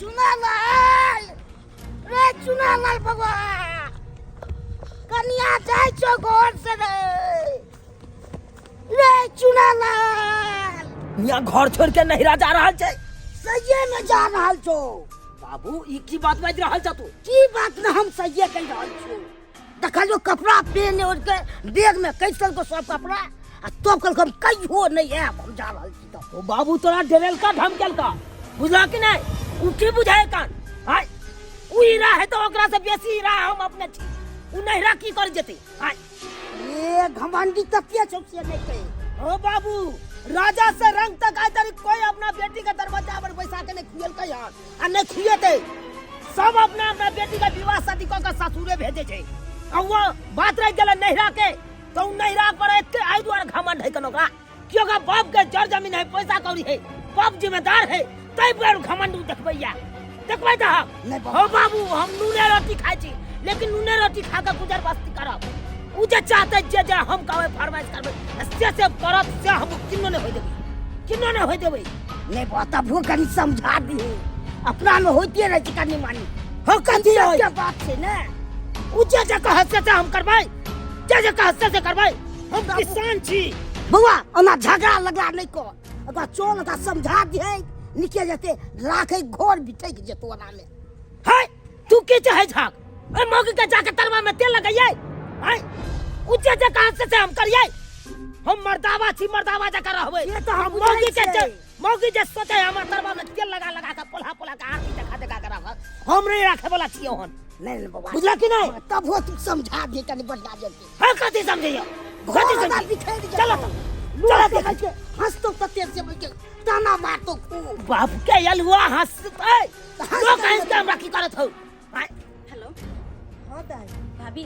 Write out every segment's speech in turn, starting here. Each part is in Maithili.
चुनालाल रे, चुनालाल बबुआ, कनिया जाइ छौ घर से रे। रे चुनालाल, यहाँ घर छोड़ के नहिरा जा रहल छै? सहिए में जा रहल छौ। बाबू, ई की बात बाजि रहल छ तू? की बात न, हम सहिए कहि रहल छियौ। देखलियौ कपड़ा पेन ओढ़ के बैग में कैसल को सब कपड़ा आ तब कहलक हम कहियो नहीं आयब, हम जा रहल छी। तब ओ बाबू तोरा डरेलका धमकेलका, बुझला कि नहीं? उ की बुझाए कान हाय, उ हीरा है तो ओकरा से बेसी हीरा हम अपने छी। उ नहिरा की कर जेते हाय? ए घमंडी ततिया छौ से नहीं कहे। ओ बाबू, राजा से रंग तक आइ तक कोई अपना बेटी के दरवाजा पर बैसा के नहीं खुएलकै हन आ नहीं खुएतै। सब अपना अपना बेटी के विवाह शादी कऽ के ससुरे भेजै छै। आ वो बात रहि गेलै नहिरा के, तऽ उ नहिरा पर एते एहि दुआरे घमंड है कन ओकरा कि ओकरा बाप के जड़ जमीन है, पैसा कौड़ी है, बाप जिम्मेदार है, तै पर घमंड उ देखबैया, देखबै दहक। नहीं बाबू। हो बाबू, हम नूने रोटी खाइ छी, लेकिन नूने रोटी खा के गुजर बस्ती करब। उ जे चाहते, जे जे हम कहबै, फरमाइश करबै, से से करत, से हम किन्नो नहि होइ देबै, किन्नो नहि होइ देबै। नहीं बाबा, तबो कनी समझा दिहे, अपना में होइते रहै छै कनी मनी। हो, कथी होय? के बात छै ने। उ जे जे कहत से से हम करबै, जे जे कहत से से करबै। हम किसान छी। बौआ, ओना झगड़ा लगड़ा नहीं कर, ओकरा चल, ओकरा समझा दिहे, निके जेते राखे घर बिठक जेतो ओना में। है तू की चाहे झाक ए मौगी के जाके तरवा में तेल लगैयै? है उ जे जे कहत से से हम करियै। हम मर्दावा छी, मर्दावा जकाँ रहबै। से तऽ हम मौगी बुझै के छियै। मौगी जे सोचे हमर तरवा में तेल लगा लगा के पोल्हा पोल्हा के आरती देखा देखा के राखत, हम नहीं राखे वाला छियै ओहन। नहीं नहीं बौआ। बुझला कि नहीं? तब हो तू समझा दे कनी बढ़िया जल्दी। हाँ, कथी समझैयो? कथी घर समझैयो? बिखरि जेतौ। चलो तो, चलो लोग देखै छै, हंसतो तते से बैठ के ताना मारतो खूब। बाप के अलुआ हंसतै, हंसतै। लोग हंस के हमरा की करत हौ? आँय? हेलो। हाँ दाई। भाभी।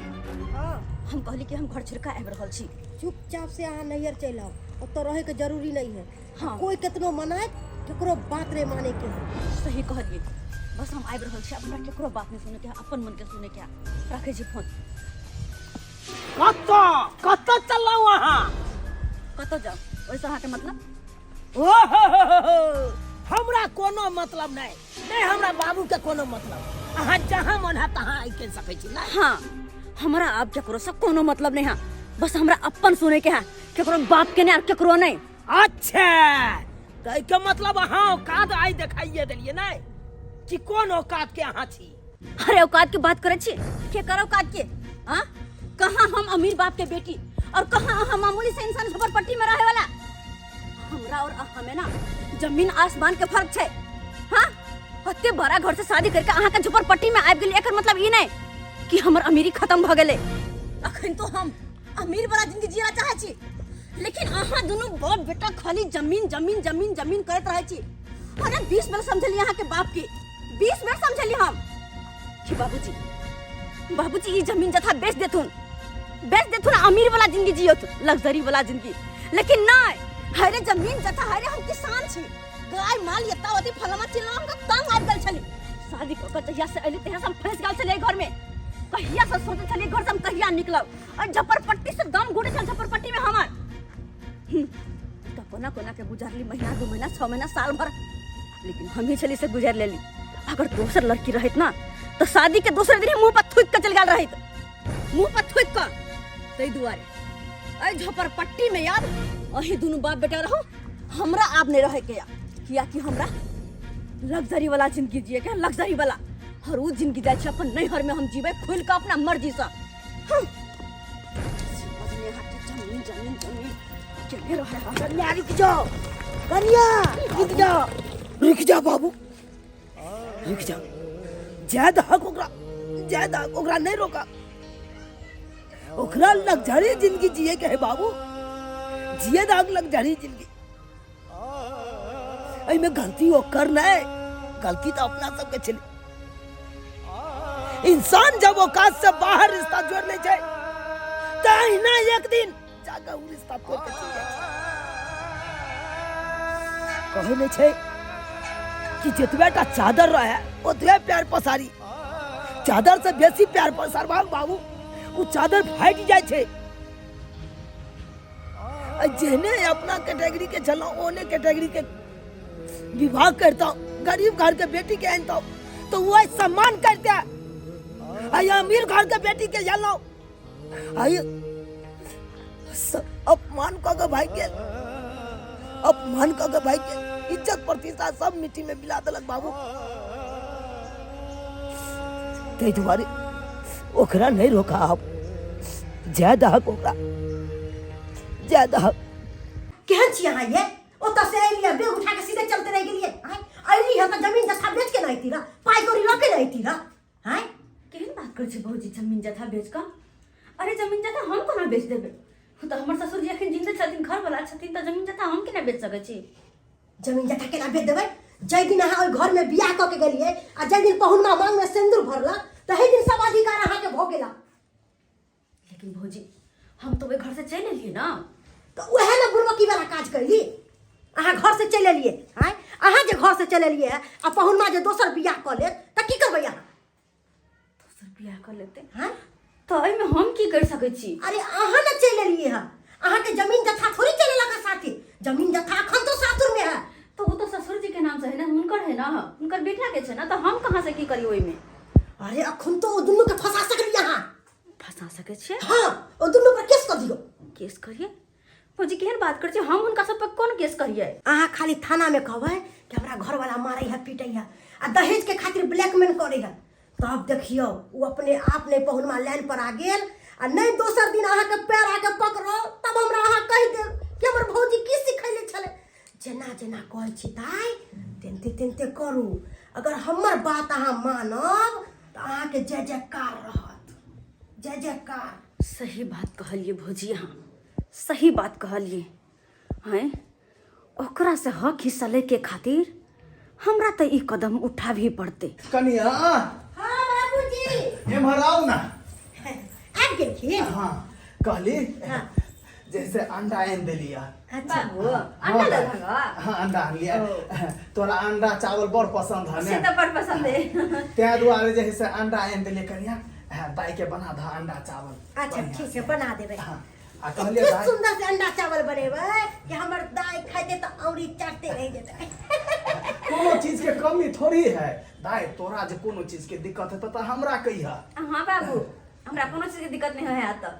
हाँ। हम कहली कि हम घर छोड़ के आबि रहल छी। चुपचाप से अहाँ नैहर चलि आउ, ओतऽ रहैके जरूरी नहीं है। हाँ। कोई केतनो मनाए, केकरो बात नहीं माने के है। सही कहलिए, बस हम आबि रहल छी। हमरा केकरो बात नहीं सुने के है, अपन मन के सुने के है। राखै छी फोन। कतऽ कतऽ चललहुँ अहाँ? कतऽ जाउ, ओहिसँ अहाँके मतलब? ओ हो हो हो हो, हमरा कोनो मतलब नहीं, नहीं हमरा बाबू के कोनो मतलब। अहाँ जहाँ मन है तहाँ आबि के सकै छी ना? हाँ, हमरा आब केकरो से कोनो मतलब नहीं है, बस हमरा अपन सुने के है, केकरो बाप के नहीं और केकरो नहीं। अच्छा, तऽ एहिके मतलब अहाँ औकात आइ देखाइए देलियै नहि कि कोन औकात के अहाँ छी? अरे औकात के बात करै छी, के कर औकात के? हाँ, कहाँ हम अमीर बाप के बेटी और कहाँ अहाँ मामूली से इंसान झोपड़पट्टी में रहे वाला। हमरा और अहाँ में ना जमीन आसमान के फर्क छै। हाँ, ओते बड़ा घर से शादी करके अहाँ के झोपड़पट्टी में आबि गेली, एकर मतलब ई नहीं कि हमर अमीरी खत्म भ गेलै। अखन तो हम अमीर वाला जिंदगी जिया चाहे छी, लेकिन अहाँ दुनू बाप बेटा खाली जमीन जमीन जमीन जमीन करैत रहै छी। अरे 20 बेर समझली अहाँ के बाप के, 20 बेर समझली हम कि बाबूजी, बाबूजी ई जमीन जथा बेच देथुन, बेच देथुन, अमीर वाला जिंदगी जियत, लग्जरी वाला जिंदगी। लेकिन नहीं, हरे जमीन जथा, हरे हम किसान छी, गाय माल एता ओती फलाना चिल्लाना, हम तंग आबि गेल छली। शादी कऽ के जहिया से अयली तहिया से हम फँसि गेल छलियै घर में। कहिया से सोचै छलियै घर से हम कहिया निकलब, और झपरपट्टी से दम घुटै छल झपरपट्टी में हमर। तऽ कोना कोना के गुजरली महीना, 2 महीना, 6 महीना, साल भर, लेकिन हम ही छली से गुजर लेली। अगर दोसर लड़की रहत ना तो शादी के दोसरे दिन ही मुंह पर थूक के चल गेल रहत, मुंह पर थूक के। ताहि दुआरे एहि झोपड़पट्टी में यार अही दुनू बाप बेटा रहो, हमरा आब नहीं रहे के या, कियाकि हमरा लग्जरी वाला जिंदगी जिए के, लग्जरी वाला। और उ जिंदगी जाइ छै अपन नैहर में हम जीबै खुलि के अपना मर्जी से। जमीन जमीन जमीन केने रहे है। कन्या रुक जाओ, कन्या रुक जाओ, रुक जा बाबू, रुक जा। जाय दहक ओकरा, जाय दहक ओकरा, नहीं रोका ओकरा। लग्जरी जिंदगी जिए के है बाबू, जिए दहक लग्जरी जिंदगी। एहिमे गलती ओकर नहीं, गलती तो अपना सबके छलै। इंसान जब औकात से बाहर रिश्ता जोड़ ले छै तऽ अहिना एक दिन जाके उ रिश्ता तोड़ के चलि जाइ छै। कहै नहि छै कि जतबे टा चादर रहे ओतबे प्यार पसारी, चादर से बेसी प्यार पसारबाक बाबू उ चादर फाटि जाइ छै। आ जेहने अपना कैटेगरी के छलहुँ ओहने कैटेगरी के विवाह करता गरीब घर के बेटी के आनितौ तो वो सम्मान करते आ अमीर घर के बेटी के झेलौ आई अपमान कऽ के भागि गेल, अपमान कऽ के भागि गेल, इज्जत प्रतिष्ठा सब मिट्टी में मिला देलक बाबू। ताहि दुआरे ओकरा नहीं रोका, आब जाय दहक ओकरा, जाय दहक। केहन छी अहाँ ये? ओतऽ से अयलियै बैग उठा के सीधे चलते रहि गेलियै। आँय, अयली हँ तऽ जमीन जथा बेच के ने अयती रह, पाइ कौड़ी लऽ के ने अयती रह। आँय, केहन बात करै छै भौजी, जमीन जथा बेच कऽ? अरे जमीन जथा हम कोना बेच देबै? ओ तऽ हमर ससुर जी अखन जिन्दे छथिन, घरवला छथिन, तऽ जमीन जथा हम केना बेच सकै छी? जमीन जथा केना बेच देबै? जाहि दिन अहाँ ओहि घरमे बियाह कऽ के गेलियै आ जाहि दिन पहुनमा मांगमे सिन्दूर भरलक, तही दिन सब अधिकार अहाँके भऽ गेला। लेकिन भौजी, हम तऽ ओहि घर से चलि एलियै ने। तऽ उएह ने बुड़बकी वाला काज कैली, अहाँ घर से चलि एलियै। आँय, अहाँ जे घर से चलि एलियै आ पहुनमा जे दोसर बियाह कऽ लेत तऽ की करबै अहाँ? दोसर बियाह कऽ लेतै? हाँ। तऽ एहिमे हम की करि सकै छी? अरे अहाँ ने चलि एलियै हँ, अहाँके जमीन जथा थोड़ी चलेलक हँ साथे, जमीन जथा अखन तो सासुर में है। तऽ ओ तऽ ससुर जी के नाम से है ने, हुनकर है ना, हुनकर बेटा के छै ना, तऽ हम कहाँ से की करी ओहिमे? अरे अखन तो ओ दुनू के फंसा सकली अहाँ। फंसा सकै छियै? हाँ, ओ दुनू पर केस कऽ दियौ। केस करियै? भौजी, केहन बात करै छियै, हम हुनका सब पर कोन केस करियै? अहाँ खाली थाना में कहबै कि हमरा घरवाला मारै है, पीटै है आ दहेज के खातिर ब्लैकमेल करै है, तब देखियौ ओ अपने आप नहि पहुनमा लाइन पर आ गेल आ नहि दोसर दिन अहाँके पैर आके पकड़ो, तब हमरा अहाँ कहि देब कि हमर भौजी की सिखैले छलै। जेना जेना कहै छी दाइ तेनते तेनते करू। अगर हमर बात अहाँ मानब तऽ अहाँके जय जयकार रहत, जय जयकार। सही बात कहलिए भौजी, अहाँ सही बात कहलिए। हैं, ओकरा से हक हिस्सा लेके खातिर हमरा तऽ ई कदम उठाबही पड़तै। कनिया। हाँ बाबूजी। एम्हर आउ ना। आबि गेलखिन? हाँ, कहली हाँ। जैसे अंडा आनि देलिया। अच्छा। बाबू, अंडा देलहक? हाँ, अंडा आनलियै। तोरा अंडा चावल बड़ पसंद है से ने? तऽ बड़ पसंद है। तें दुआरे जे है से अंडा आनि देलियै। कनिया, हाँ, दाई के बना दह अंडा चावल। अच्छा। बढ़िआँ ठीक से। है, बना देबै। हाँ, आ कहलियै एते दाई सुंदर से अंडा चावल बनेबै कि हमर दाई खाइते तऽ औरी चाटते रहि जेतै। कोनो चीज के कमी थोड़ी है दाई। तोरा जे कोनो चीज के दिक्कत हेतौ तऽ हमरा कहिह। हाँ बाबू, हमरा कोनो चीज के दिक्कत नहीं है तऽ।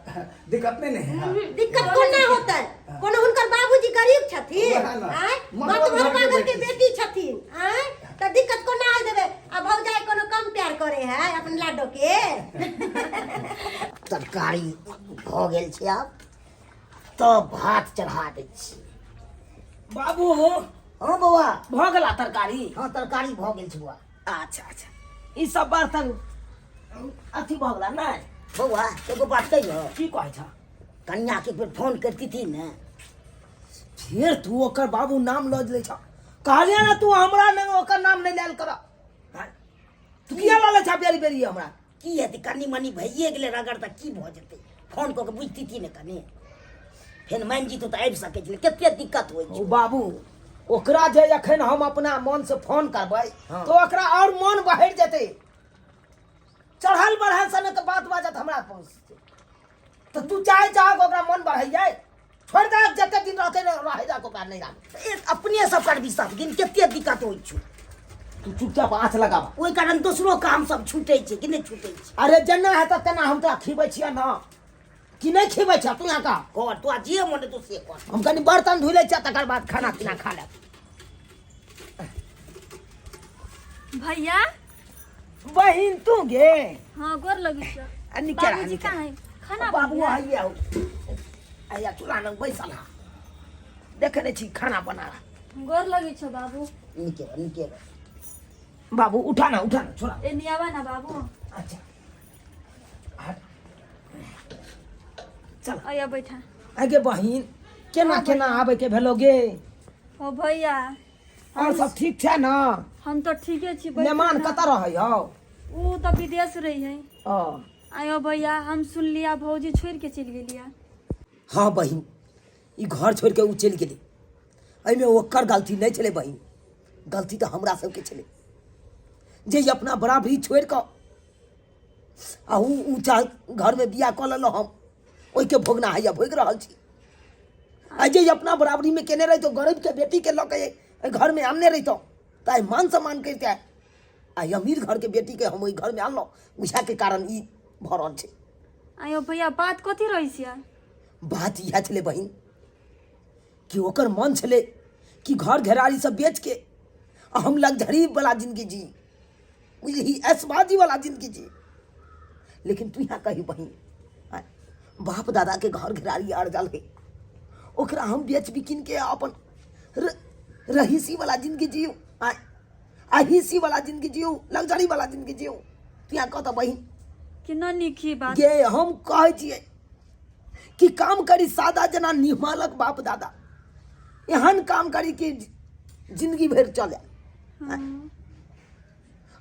दिक्कत नहीं ने है? दिक्कत कोना होतै? कोनो हुनकर बाबूजी गरीब छथिन? वएह ने। आँय, मतबल मतबल घर के घर के बेटी। बेटी छथिन। आँय, तऽ दिक्कत कोना आइ देबै? आ भौजाई कोनो कम प्यार करे है अपन लाडो के? तरकारी भऽ गेल छै, आब तब भात चढ़ा दै छी। बाबू। हँ बौआ। भऽ गेला तरकारी? हँ, तरकारी भऽ गेल छै बौआ। अच्छा अच्छा, ई सब बर्तन अथी भऽ गेला नहि? बौआ, एगो बात कहियौ? की कहै छ? कन्याके एक बेर फोन करती ने। फेर तू ओकर बाबू नाम लऽ लै छ। कहलियै ने तू हमरा नहि ओकर नाम नहि लेल कर। तू किया लऽ लै छ बेरी बेरी हमरा? की हेतै, कनि मनि भइए गेलै रगड़ तऽ की भऽ जेतै? फोन कऽ के बुझती ने कनि, फेर मानि जेतौ तऽ आबि सकै छलै। कते दिक्कत होइ ओ छै बाबू, ओकरा जे एखन हम अपना मन से फोन करबै हाँ। तऽ ओकरा और मन बहरि जेतै, चढ़ल बढ़ल सनक बात बाजत हमरा पास। तऽ तू चाहे चाहक ओकरा मन बढ़ैयै, छोड़ि दे, जते दिन रहतै ने रहै दे ओकरा, नहि राख। एक अपने सब करबी सब दिन, कते दिक्कत होइ छौ। तू चुपचाप आँच लगाब। ओहि कारण दोसरो काम सब छूटै छै कि नहि छूटै छै? अरे जेना हेतै तेना, हम तोरा खिबै छियै ने कि नहि खिबै छियै? तू यहाँ कह। कर तोरा जे मन हेतौ से कर। हम कनि बर्तन धोइ लै छियै, तकर बाद खाना पीना खा लेब। भैया। बहिन तू गे? हाँ, गोर लगी छियो। आ निके रह। बाबूजी निके कहाँ है? खाना बाबू बन गया? हैया हैया चूल्हा लग बैसल हा, देखे नहि छी खाना बना रहा। गोर लगी छो बाबू। निके रह, निके रह। बाबू, उठा ना, उठा ना, छोड़ा। ए नियावा ना बाबू। अच्छा, हट, चल। आया बैठा। आगे बहिन, केना केना आबे के भेलो गे? ओ भैया। और सब ठीक छै ना? हम तो ठीके छी, बैठू मेहमान ना। कतऽ रहै हौ? ऊ तऽ विदेश रही है। ओ। आयो भैया, हम सुन लिया भौजी छोड़ के चलि गेलिया। हाँ बहिन, ई घर छोड़ के ऊ चलि गेलै, एहिमे ओकर गलती नहि छलै बहिन, गलती तऽ हमरा सबके छलै जे ई अपना बराबरी छोड़ि कऽ आ ऊ ऊँचा घरमे बियाह कऽ लेलहुँ। हम ओहिके भोगना हैया भोगि रहल छी। आ जे ई अपना बराबरीमे केने रहितौ, गरीबके बेटीके लऽ के एहि घरमे आनने रहितौ तऽ आइ मान सम्मान करिते। आइ अमीर घरके बेटीके हम ओहि घरमे आनलहुँ, उएहके कारण ई भऽ रहल छै। आयो भैया, बात कथी रहै छियै? बात इएह छलै बहिन कि ओकर मन छलै कि घर घेरारी सब बेचके आ हम लग्जरी वाला जिंदगी जी, बुझलिही, ऐशबाजी वाला जिंदगी जी। लेकिन तू यहाँ कही बहिन, आँय, बाप दादा के घर घेरारी अड़जल है, ओकरा हम बेच बिकिन के अपन रहीसी वाला जिंदगी जियू, आँय, अहिसी वाला जिंदगी जियू, लग्जरी वाला जिंदगी जियू। तू यहाँ कह बहिन। केना नीक ही बात। गे हम कहै छियै कि काम करी सादा जेना निमालक बाप दादा, एहन काम करी कि जिंदगी भरि चले।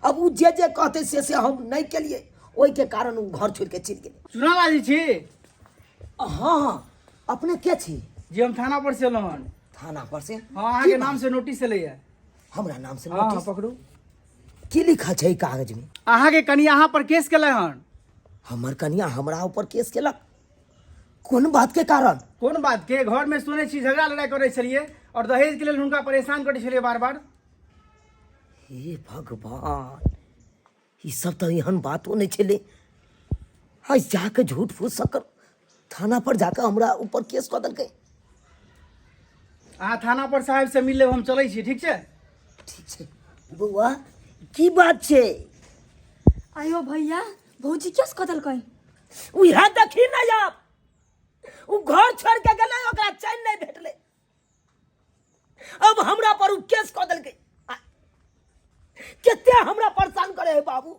अब ओ जे जे कहते से से हम नहि केलियै, ओहिके कारण ओ घर छोड़ि के चलि गेलै। चुना बाजै छी? हँ हँ, अपने के छी? जी, हम थाना पर से एलहुँ हन। थाना पर से? हँ, अहाँके नाम से नोटिस एलैया। हमरा नाम से? हँ। नोटिस? पकड़ू। की लिखल छै कागज में? अहाँके कनि अहाँ पर केस केलै हन। हमर कनिया हमरा ऊपर केस केलक? कोन बात के कारण? कोन बात के? घर में सुनै छी झगड़ा लड़ाई करै छलियै और दहेज के लेल हुनका परेशान करै छलियै बार बार। हे भगवान, ई सब तऽ एहन बातो नहि छलै। आइ जाके झूठ फूस सकर थाना पर जाके हमरा ऊपर केस कऽ देलकै। अहाँ थाना पर साहेब से मिल लेब, हम चलै छी, ठीक छै? ठीक छै। बौआ, की बात छै? आयो भैया, भौजी केस कऽ देलकै? उएह देखी ने, आब ओ घर छोड़ के गेलै, ओकरा चैन नहि भेटलै, अब हमरा पर उ केस कऽ देलकै। कते हमरा परेशान करे है बाबू,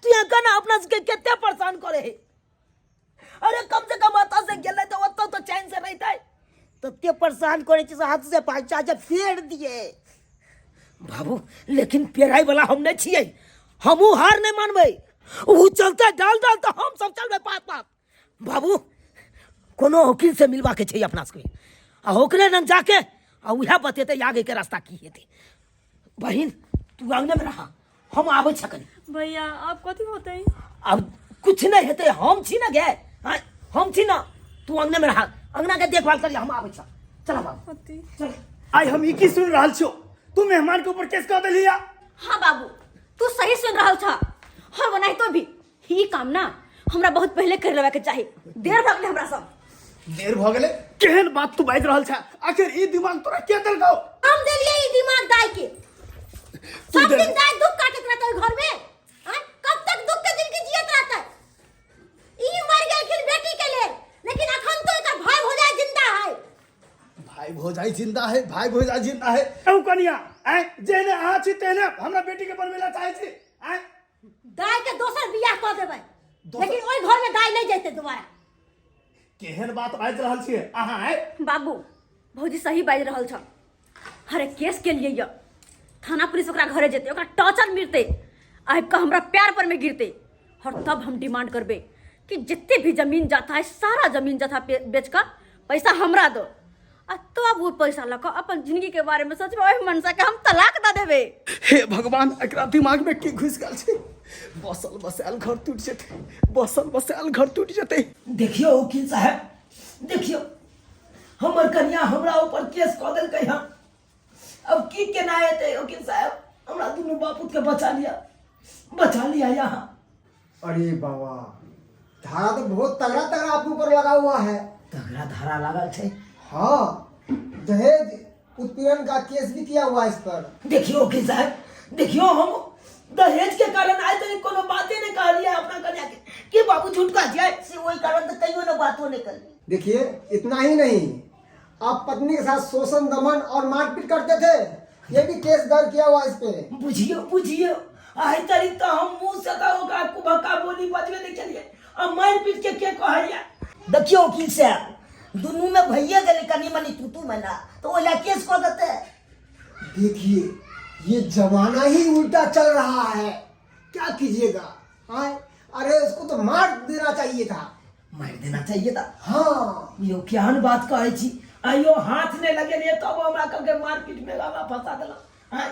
तू यहाँ कना अपना सबके कते परेशान करे है। अरे कम से कम ओतऽ से गेलै तऽ ओतऽ तऽ चैन से रहितै। तते परेशान करे छै से हाथ से पैसा जब फेर दिए। बाबू, लेकिन पेराई वाला हम नहीं छियै, हमहूँ हार नहीं मानबै। उ चलते डाल डाल तऽ हम सब चलबै पात पात। बाबू, कोनो वकील से मिलबाके छै अपना सबके, आ ओकरे लग जाके आ उएह बतेतै आगे के रास्ता की हेतै। बहिन, तू अंगने में रहा, हम आबै छ कनी। भैया, आब कथी होतै? अब कुछ नहीं हेतै, हम छी ना गे, आँय, हम छी ना, तू अंगने में रहा, अंगना के देखभाल करिया, हम आबै छ। चल बाबू। होती। चल। आइ हम ई की सुनि रहल छियौ? तू मेहमान के ऊपर केस कऽ देलही? हाँ बाबू, तू सही सुन रहल छ। और ओनाहितो भी ई काम ना हमरा बहुत पहले कर लेवा के चाही, देर भऽ गेलै हमरा सब। देर भऽ गेलै? केहन बात तू बाजि रहल छ? आखिर ई दिमाग तोरा के देलकौ? हम देलिए ई दिमाग दाई के। तू सब देल- दिन दाई दुख काटत रहता है घर में, आँय? कब तक दुख के जिंदगी जियत रहता है? ई मर गेलखिन बेटी के लेल, लेकिन अखन तो एकर भाई भौजाई जिंदा है। भाई भौजाई जिंदा है, भाई भौजाई जिंदा है। कहू कनिया, आँय, जेहने अहाँ छी तेहने हमरा बेटी के बनबै ला चाहै छी, आँय? दाई के दोसर बियाह कऽ देबै, दोसर- लेकिन ओहि घर में दाई नहीं जैते दोबारा। केहन बात बाजि रहल छियै अहाँ, आँय? बाबू, भौजी सही बाजि रहल छ। अरे केस के लिए य थाना पुलिस ओकरा घरे जेतै, ओकरा टॉर्चर मिलतै, आबि कऽ हमरा प्यार पर में गिरतै, और तब हम डिमांड करबै कि जितने भी जमीन जाता है सारा जमीन जथा बेच कऽ पैसा हमरा दो, आ तब वो पैसा लऽ कऽ अपन जिंदगी के बारे में सोचबै, ओहि मनसा के हम तलाक दऽ देबै। हे भगवान, एकरा दिमाग में की घुसि गेल छै? बसल बसायल घर टूटि जेतै, बसल बसायल घर टूटि जेतै। देखियौ वकील साहेब, देखियौ, हमर कनिया हमरा ऊपर केस कऽ देलकै हन। अब की केना हेतै वकील साहेब? हमरा दुनू बापूत के बचा लिया, बचा लिया यहाँ। अरे बाबा, धारा तो बहुत तगड़ा तगड़ा आपके ऊपर लगा हुआ है। तगड़ा धारा लागल छै? हाँ, दहेज उत्पीड़न का केस भी किया हुआ है इस पर। देखियो वकील साहब, देखियो, हम दहेज के कारण आए तक कोनो बाते नहीं कहलिए अपना कन्या के। के बाबू, झूठ का जाए? से ओहि कारण तऽ कहियो ने बातो नहीं करली। देखिए, इतना ही नहीं, आप पत्नी के साथ शोषण, दमन और मारपीट करते थे, ये भी केस दर्ज किया हुआ है इस पे। बुझियो बुझियो, आइ तक तो हम मुंह से तो ओकरा कुभक्का बोली बजबे नहीं केलिए, आ मारि पीट के के कहलिए? देखियो वकील साहब, दुनू में भइए गेलै कनी मनी तू तू मना, तऽ ओहि लए केस कऽ देतै। देखिए, ये जमाना ही उल्टा चल रहा है, क्या कीजिएगा? हाँ, अरे उसको तो मार देना चाहिए था। मारि देना चाहिए था? हाँ। यो केहन बात कहै छी? आइयो हाथ नहि लगेलियै तब हमरा कहलकै मारपीट में हमरा फंसा देलक। आँय,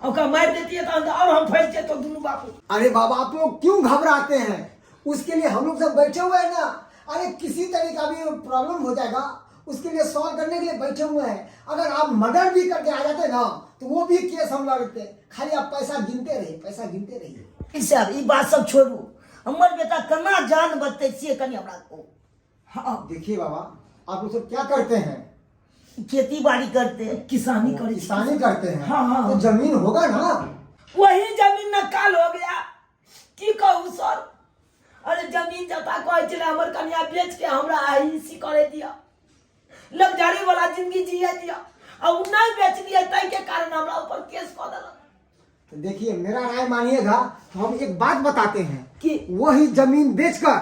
ओकरा मारि देतियै तहन तऽ आओर हम फंसि जैतहुँ दुनू बापू। अरे बाबा, आप लोग क्यों घबराते हैं? उसके लिए हम लोग सब बैठे हुए हैं ना। अरे किसी तरह का भी प्रॉब्लम हो जाएगा, उसके लिए सॉल्व करने के लिए बैठे हुए हैं। अगर आप मर्डर भी करके आ जाते ना तो वो भी केस हम लड़ते। खाली आप पैसा गिनते रहिए, पैसा गिनते रहिए। ई साहब, ई बात सब छोड़ू, हमर बेटा केना जान बचतै से कनि हमरा कहू। हाँ। देखिए बाबा, आप लोग सब क्या करते हैं? खेती बाड़ी करते हैं। किसानी करै छी। किसानी करते हैं। हाँ, हाँ। तो जमीन होगा ना? वही जमीन नकाल हो गया, की कहू सर। अरे जमीन जता कहै छलै हमर कनिया बेच के हमरा आई करे दिया, लग्जरी वाला जिंदगी जिए दिया, आ उ नहीं बेच दिया, ताहि के कारण हमरा ऊपर केस कऽ देलक। तो देखिए, मेरा राय मानिएगा तो हम एक बात बताते हैं कि? वही जमीन बेचकर,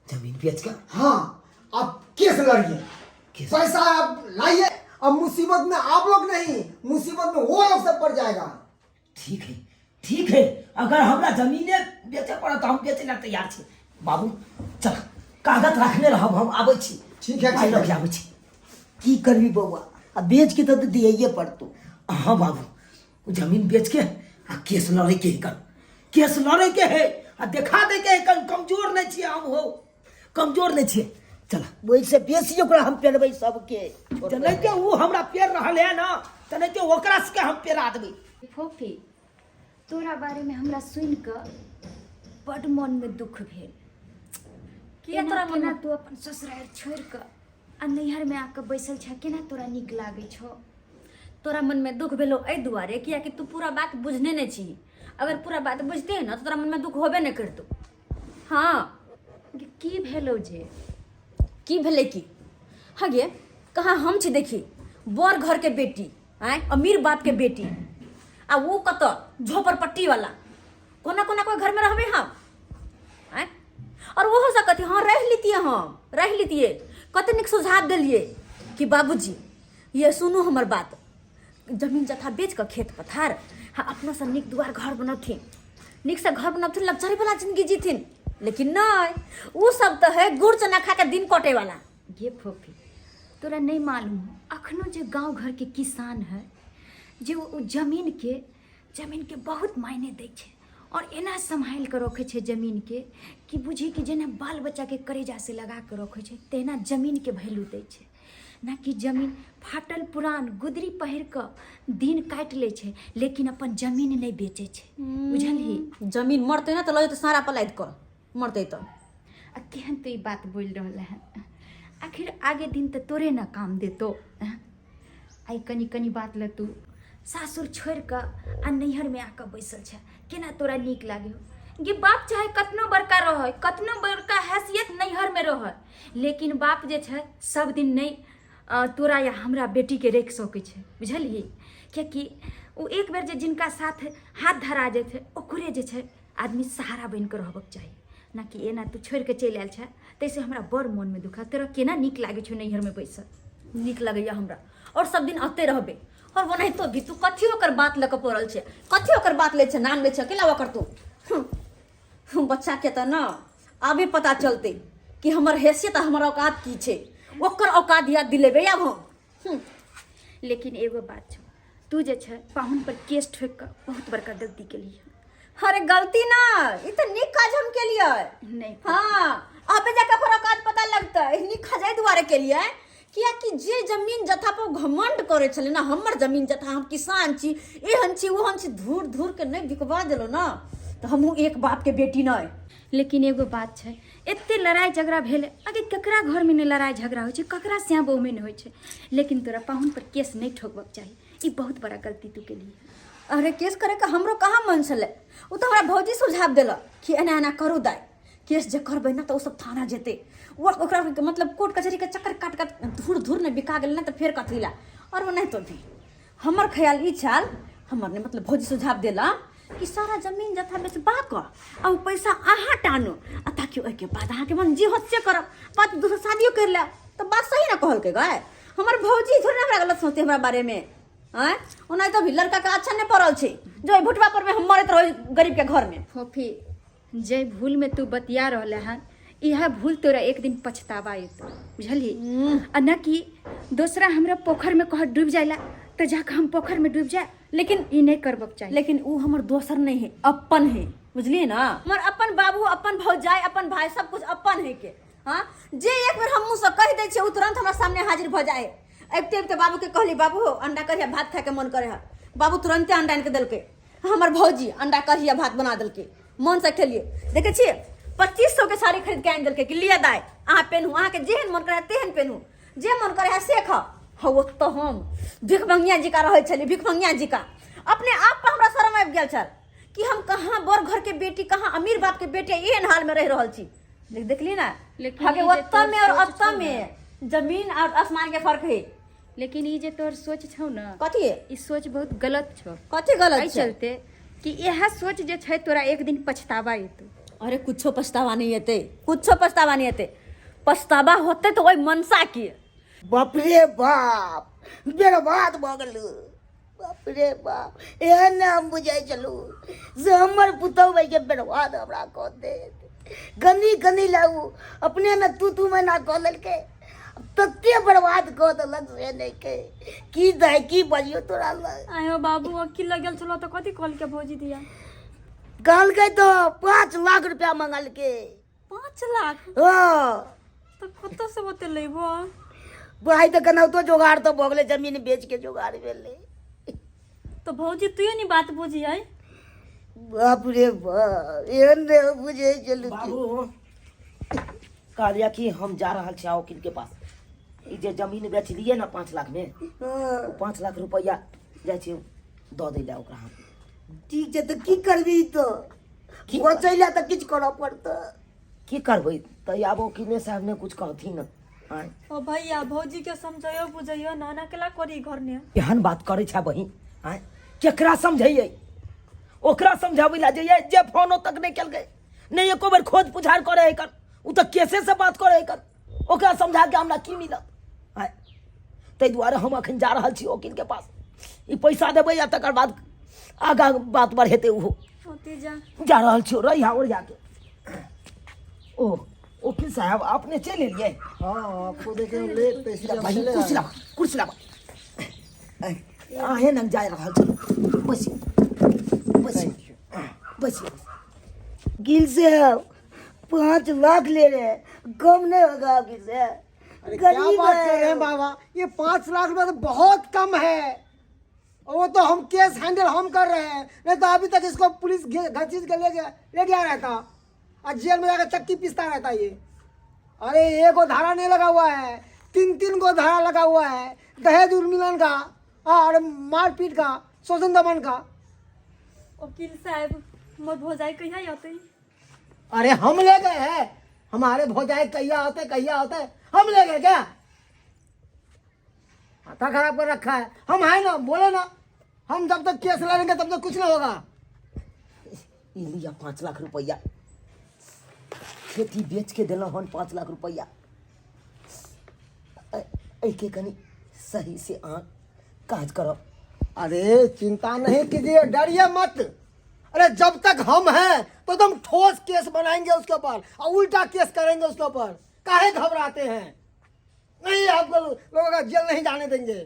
जमीन बेच के हाँ, आप केस लड़िए, पैसा आप लाइए। अब मुसीबत में आप लोग नहीं, मुसीबत में वो लोग सब पड़ जाएगा। ठीक है, ठीक है, अगर हमरा जमीने बेचे पड़त तऽ हम बेचे ला तैयार छी। बाबू चल, कागज रखने रहब, हम आबै छी। ठीक है, पाइ ठीक लऽ है। के आबै छी। की करबी बौआ, आ बेच के तऽ दियैये पड़तौ। हाँ बाबू, ओ जमीन बेच के आ केस लड़े के है, कल केस लड़े के है आ देखा दे के है, कल कमजोर नहीं छियै हम, हो कमजोर नहीं छियै। चल। ओहिसँ बेसी ओकरा हम पेरबै सबके। जनाहिते ओ हमरा पेर रहल है ना, तेनाहिते ओकरा सबके हम पेरा देबै। फोफी, तोरा बारेमे हमरा सुनि कऽ बड्ड मोनमे दुख भेल। किया एना तोरा केना मोनमे? तू अपन ससुरारि छोड़ि कऽ आ नैहरमे आके बैसल छह, केना तोरा नीक लागै छौ? तोरा मनमे दुख भेलो एहि दुआरे कियाकि तू पूरा बात बुझने नहि छी। अगर पूरा बात बुझते ने तऽ तोरा मनमे दुख होबे नहि करतौ। हाँ। गे, की भेलौ जे? की भेलै की? हाँ गे, कहाँ हम छी देखी बड़ घर के बेटी, आँय, अमीर बाप के बेटी, आ वो कतऽ झोपड़पट्टी वाला। कोना कोना कोई घर में रहबे हम? आँय, और ओहो सब कथी, हाँ रह लितिए, हम रह लितिए। कते नीक सुझाव देलिए कि बाबूजी ये सुनू हमर बात, जमीन जथा बेच कऽ खेत पथार, हाँ, अपना से नीक दुआर घर बनौथिन, नीक से घर बनौथिन, लग्जरी वाला जिंदगी जीथिन। लेकिन नहीं, वो सब तो है गुड़ चना खा के दिन कटे वाला। गे फोफी, तोरा नहीं मालूम हो, अखनो जे गांव घर के किसान है जे ओ जमीन के बहुत मायने दै छै और एना सम्हालि कऽ रखै छै जमीन के कि बुझी कि जेना बाल बच्चा के करेजा से लगा कऽ रखै छै तहिना जमीन के वैल्यू दै छै। ना कि जमीन फाटल पुरान गुदरी पहिर कऽ दिन काटि लै छै लेकिन अपन जमीन नहि बेचै छै, बुझलही? जमीन मरतै ना तऽ लऽ जेतै सारा पर लादि कऽ मरतै तऽ। आ केहन तू ई बात बोलि रहल हँ, आखिर आगे दिन तऽ तोरे ने काम देतो। आइ कनि कनि बात लए तू सासुर छोड़ि कऽ आ नैहरमे आकऽ बैसल छै, केना तोरा नीक लागे हो? गे बाप चाहे कतनो बड़का रहै, कतनो बड़का हैसियत नैहरमे रहै, लेकिन बाप जे छै सब दिन नहि तोरा या हमरा बेटीके राखि सकै छै, बुझलही? कियाकि ओ एक बेर जे जिनका साथ हाथ धरा जाइ छै ओकरे जे छै आदमी सहारा बनि कऽ रहबक चाही, ना कि एना तू छोड़ि कऽ चलि आयल छै। ताहिसँ हमरा बड़ मोनमे दुख। तोरा केना नीक लागै छौ नैहरमे बैसल? नीक लगैया हमरा, और सब दिन अते रहबे। और ओनाहितो भी तू कथी ओकर बात लऽ कऽ पड़ल छै? कथी ओकर बात लै छै, नाम लै छै अकेला ओकर तू? बच्चा के तऽ न अभी पता चलतै कि हमर हैसियत आ हमर औकात की छै। ओकर औकात याद दिलेबै आब हम। लेकिन एगो बात छौ, तू जे छै पाहुन पर केस ठोकि कऽ बहुत बड़का गलती केलियै। अरे गलती ना, ई तऽ नीक काज हम केलियै। नहि। हाँ, अबे जाके ओकर औकात पता लगतै। नीक काज एहि दुआरे केलियै कियाकि जे जमीन जथा पर घमंड करै छलै ना, हमर जमीन जथा, हम किसान छी, एहन छी ओहन छी, धूर धूर के नहि बिकवा देलहुँ ना तऽ हमहूँ एक बाप के बेटी नहि। लेकिन एगो बात छै, एते लड़ाइ झगड़ा भेल, आगे ककरा घरमे नहि लड़ाइ झगड़ा होइ छै, ककरा श्याम बहुमे नहि होइ छै, लेकिन तोरा पाहुन पर केस नहि ठोकबक चाही। ई बहुत बड़ा गलती तू केलियै। अरे केस करे के हमरो कहाँ मन छलै, ओ तऽ हमरा भौजी सुझाव देलक कि एना एना करू दाइ, केस जे करबै ने तऽ ओ सब थाना जेतै, ओ ओकरा मतलब कोर्ट कचहरीके चक्कर काट काट धूर धूर ने बिका गेलै ने तऽ फेर कथी ला। आओर ओ नहि तो भी हमर ख्याल ई छल, हमर ने मतलब भौजी सुझाव देलक कि सारा जमीन जथा बेचबा कऽ आ ओ पैसा अहाँ टानू आ ताकि ओहिके बाद अहाँके मन जे होत से करब, बात दोसर शादियो करि लेब। तऽ बात सही ने कहलकै गाय हमर भौजी? थोड़े ने हमरा गलत सोचते हमरा बारेमे। आँय, ओना तऽ भी लड़का के अच्छा नहि पड़ल छै जो एहि भुटबा पर में हम मरैत रही गरीब के घर में। फोफी, जे भूल में तू बतिया रहले हन इएह भूल तोरा एक दिन पछतावा एतो, बुझलही? आ न कि दोसरा हमरा पोखर में कह डूब जाइला तऽ जाके हम पोखर में डूब जाए, लेकिन ई नहीं करबक चाही। लेकिन ऊ हमर दोसर नहीं है, अपन है, बुझलिए ना? हमर अपन बाबू, अपन भौजाई, अपन भाई, सब कुछ अपन है के। हाँ जे एक बेर हम मुँहसँ कहि दै छियै ओ तुरंत हमरा सामने हाजिर भऽ जाइ है। अबिते अबिते बाबूके कहली बाबू हो अंडा कढ़िया भात खायके मन करे है बाबू तुरंते अंडा आनिके देलकै हमर भौजी अंडा कढ़िया भात बना देलकै मनसँ खेलियै देखै छियै 2500 के साड़ी खरीद के आनि देलकै कि लिअ दाइ अहाँ पेनहू अहाँके जेहन मन करे तेहन पेनहू जे मन करे है से खाओ हौ ओतऽ हम भिखमंगिया जिका रहै छलियै भिखमंगिया जिका अपने आप पर हमरा शरम आबि गेल छल कि हम कहाँ बड़ घर के बेटी कहाँ अमीर बाप के बेटी एहन हाल में रह रहल छी लेकिन देखली ना लेकिन हगे ई जे ओतऽ तोर में और सोच अतऽ छौ ना। में जमीन और आसमान के फर्क है लेकिन ई जे तोहर सोच छौ ने कथी ई सोच बहुत गलत छौ कथी गलत एहि छै चलते कि इएह सोच जे छै तोरा एक दिन पछतावा एतौ अरे कुछो पछतावा नहीं एतै कुछो पछतावा नहीं एतै पछतावा होतै तऽ ओहि मनसा के बाप रे बाप बर्बाद भऽ गेलहुँ बाप रे बाप एहन ने हम बुझै छलहुँ से हमर पुतहु भइके बर्बाद हमरा कऽ देत गनी गनी लए ओ अपने ने तू तू महीना कऽ लेलकै तते बर्बाद कऽ देलक से नहि के की दाइ की बजियौ तोरा लग आयो बाबू वकील लग गेल छलो तऽ कथी कहलकै भौजी दिया कहलकै तऽ 5 लाख रुपया मंगलकै। 5 लाख? हँ। तऽ कतऽ से ओते लेबो? भाइ, तऽ केनाहितो जोगाड़ तऽ भऽ गेलै, जमीन बेच के जोगाड़ भेलै। तऽ भौजी तू नहीं बात बुझी है। बाप रे बाप, एहन नहि बुझै छलहुँ कि- बाबू कहलिया कि हम जा रहल छी वकील के पास। ई जे जमीन बेचलियै ने 5 लाख में, ओ 5 लाख रुपैआ जाइ छी दऽ दै लए ओकरा हम। ठीक छै, तऽ की करबी? तऽ की बचै लए तऽ किछु करऽ पड़तै। की करबै? तऽ आब वकीले साहब ने कुछ कहथिन आँय। ओ भैया, भौजी के समझैयो बुझैयो ना, ना केला करी घर ने। एहन बात करै छै बहिन? आँय, केकरा समझैयै? ओकरा समझाबै लए जइयै जे फोनो तक नहि केलकै, नहि एको बेर खोज पुछार करै है कर। ओ तऽ केसे से बात करै है कर। ओकरा समझा के हमरा की मिलत? आँय, ताहि दुआरे हम अखन जा रहल छी वकील के पास। ई पैसा देबै आ तकर बाद आगाँ बात बढ़ेतै ओहो। होती जा। जा रहल छी रहिया ओरिया के। ओ वकील साहब, अपने चलि एलियै? हाँ, आपको देखे हम लेट तो इसलिए हम बहिन, चले कुर्सी आए। लाबा, कुर्सी लाबा। अहें लग जा रहल छी। बैसियौ, बैसियौ, बैसियौ। वकील साहब, 5 लाख ले रहे हैं, कम नहीं होगा वकील साहब? अरे, क्या गरीब बात है। कर रहे हैं बाबा, ये 5 लाख रुपया तो बहुत कम है और वो तो हम केस हैंडल हम कर रहे हैं, नहीं तो अभी तक इसको पुलिस घसीट के ले गया, ले गया रहता और जेल में जाकर चक्की पीसता रहता ये। अरे, एक धारा नहीं लगा हुआ है, तीन तीन गो धारा लगा हुआ है, दहेज उन्मूलन का और मारपीट का, शोषण दमन का। वकील साहब, मोर भौजाई कहिया अतै? अरे, हम ले गए हैं। हमारे भौजाई कहिया होते, कहिया होते, हम ले गए क्या? माथा खराब कर रखा है। हम है ना, बोले ना, हम जब तक केस लड़ेंगे तब तक कुछ नहीं होगा। ई लिया 5 लाख रुपैआ। खेती बेच के देलहुँ हन 5 लाख रुपैआ। एहिके कनि सही से अहाँ काज करब। अरे, चिंता नहीं कीजिए, डरिए मत। अरे, जब तक हम हैं तो तुम ठोस केस बनाएंगे उसके ऊपर और उल्टा केस करेंगे उसके ऊपर। काहे घबराते हैं? नहीं, आपको लोगों का जेल नहीं जाने देंगे,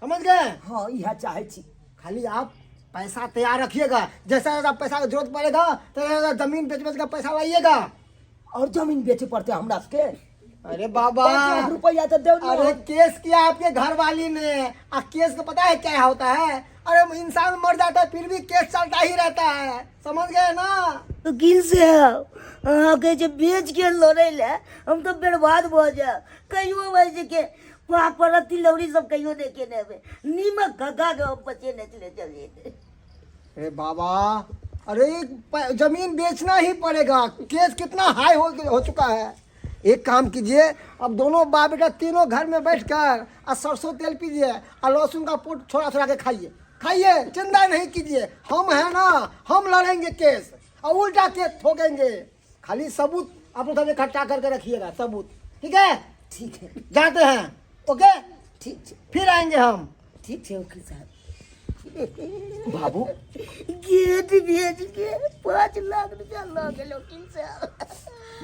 समझ गए? हाँ, इएह चाहै छी। खाली आप पैसा तैयार रखिएगा। जैसा जैसा पैसा की जरूरत पड़ेगा तो जैसा जमीन बेच बेच कर पैसा लाइएगा। और जमीन बेचे पड़ते हमरा सबके? अरे बाबा, 5 लाख रुपैआ तो दे। अरे, केस किया आपके घर वाली ने आ केस को पता है क्या होता है? अरे, इंसान मर जाता है फिर भी केस चलता ही रहता है, समझ गए ना? वकील साहब, अहाँके जे बेच के लड़ै लए, हम तऽ बर्बाद भऽ जायब। कहियो वैसे के पापड़ तिलौरी सब कहियो नहि केने हेबै। नीमक खा के हम बचेने छलै जमीन। अरे बाबा, अरे, जमीन बेचना ही पड़ेगा। केस कितना हाई हो चुका है। एक काम कीजिए, अब दोनों बाप बेटा तीनों घर में बैठकर और सरसों तेल पीजिए और लहसुन का पोट छोड़ा छोड़ा के खाइए, खाइए। चिंता नहीं कीजिए, हम हैं ना, हम लड़ेंगे केस और उल्टा केस ठोकेंगे। खाली सबूत आप लोग सब इकट्ठा करके रखिएगा, सबूत। ठीक है? ठीक है। जाते हैं, ओके? ठीक छै। फिर आएंगे हम। ठीक छै वकील साहब। बाबू। गेट बेच के 5 लाख रुपया लऽ गेल वकील साहब।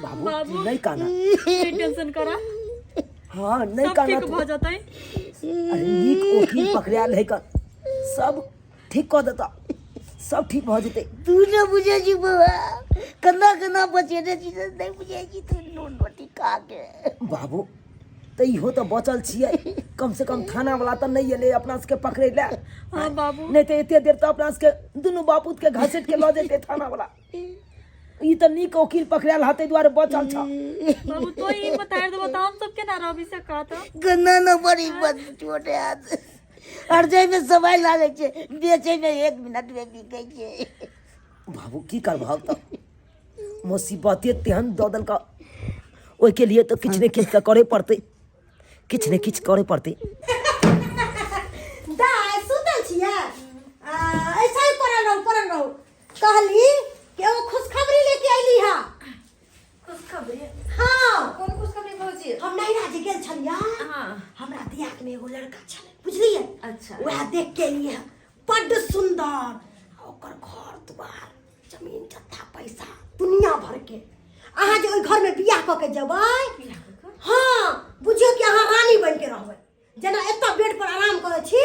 बाबू। बाबू। नहीं काना। नहीं टेंशन करा। हाँ, नहीं सब काना। ठीक भऽ जेतै। अरे, नीक वकील पकड़ायल है कर, सब ठीक कऽ देता, सब ठीक भऽ जेतै। तू नहि बुझै छी बौआ, केना केना बचेने छी से नहि बुझै छी तू। नून रोटी खा। उठा के। बाबू तऽ इहो तऽ बचल छियै, कम से कम थाना वाला तऽ नहि एलै अपना सबके पकड़ै लए। हाँ बाबू। नहि तऽ एते देर तऽ अपना सबके दुनू बापूत के घसीट के लऽ जेतै थाना वाला। ई तऽ नीक वकील पकड़ायल हतै दुआरे बचल छ। बाबू तो ई बता देबो तऽ हम सब केना रहबी से कह तऽ। गन्ना न बड़ी बद छोटे हाथ और जाहि में समय लागै छै, बेचै में 1 मिनट में बिकै छै। बाबू की करबहक, तऽ मुसीबते तेहन दऽ देलक, ओहिके लिए तऽ किछु ने किछु तऽ करे पड़तै, किछु ने किछु करे पड़तै। दाय सुतल छियै? ऐसा ही पड़ल रहू, पड़ल रहू। कहली कि एगो खुशखबरी लेके अइली हा। खुशखबरी? हाँ। कोन खुशखबरी भौजी? हम नैहरा जे गेल छलियै। हाँ। हमरा दियाद में एगो लड़का छलै, बुझलियै? अच्छा। वएह देख के एलियै हँ, बड्ड सुंदर, आ ओकर घर दुआर जमीन जत्था पैसा दुनिया भर के। अहाँ जे ओहि घर में बियाह कऽ के जेबै, हाँ बुझियौ कि अहाँ रानी बनि के रहबै। जेना एतऽ बेड पर आराम करै छी